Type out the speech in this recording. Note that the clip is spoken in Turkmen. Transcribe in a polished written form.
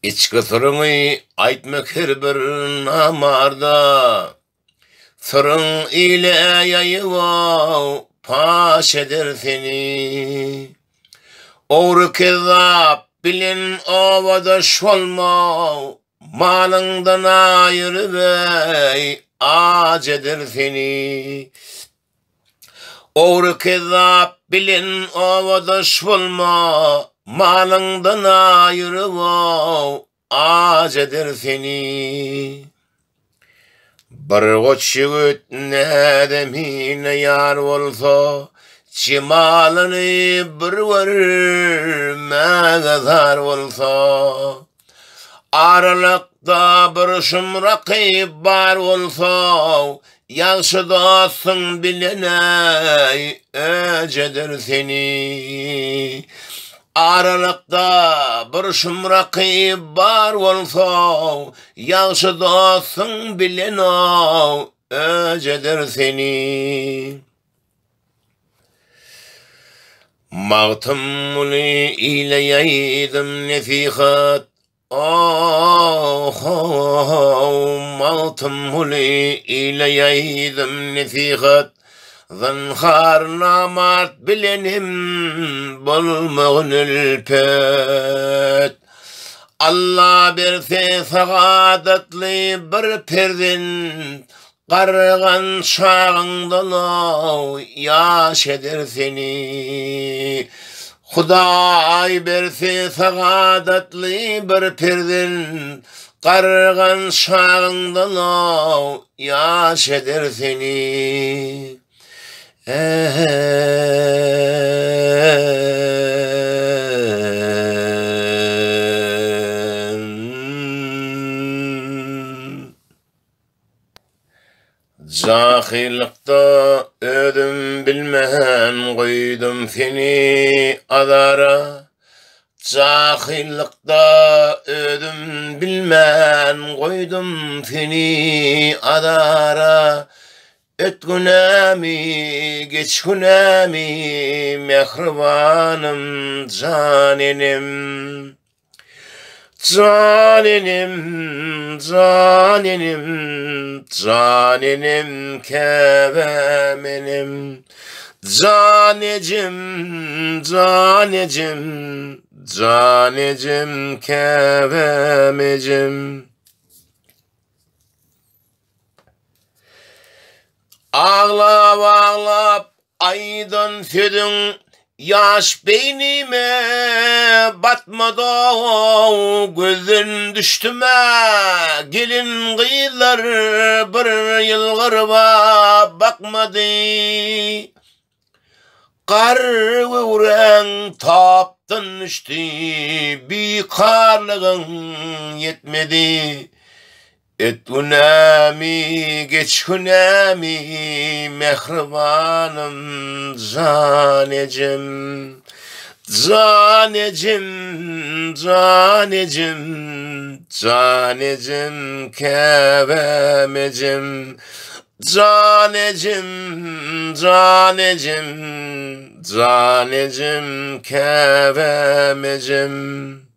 Içki syryňy aýtma her bir namarda, Syryň ile ýaýyp, paş eder seni. Ogry kezzap bilen obadaş bolma, Malyňdan aýyryp, eý, aç eder seni. Ogry kezzap bilen obadaş bolma, Malyňdan aýyryp, aç eder seni. Bir goç ýigit näzemine ýar bolsa, Jemalyny bir görmäge zar bolsa. Aralykda bir şum rakyp bar bolsa, Ýagşy dostuň bilen-eý, öç eder seni. Aralykda bir şum rakyp bar bolsa, Ýagşy dostuň bilen-ow, öç eder seni. Magtymguly ile ýaýdym nesihat, Oh-how, Magtymguly ile ýaýdym nesihat, Zynhar namart bilenim bolmagyn ülpet. Alla berse sagadatly bir perzent, Gargan çagyňdan-ow ýaş eder seni. Hudaý berse sagadatly bir perzent, Gargan çagyňdan-ow ýaş eder seni. Jahylykda özüm bilmän goýdum seni azara. Jahylykda özüm bilmän goýdum seni azara. Öt günämi, geç günämi, mähribanym, jan enem. Jan enem, jan enem, jan enem, käbäm enem. Jan ejem, jan ejem, jan ejem, käbäm ejem. Aglap-aglap aýdan sözüň ýaş beýnime batmady-ow, gözden düşdüm-ä, gelin-gyzlar bir ýylgyryb-a bakmady. Gar göwräň tapdan düşdi, bikarlygyň ýetmedi. Et günämi, geç günämi, mähribanym, jan ejem. Jan ejem, jan ejem, jan ejem, käbäm ejem. Jan ejem, jan ejem, jan ejem, käbäm ejem.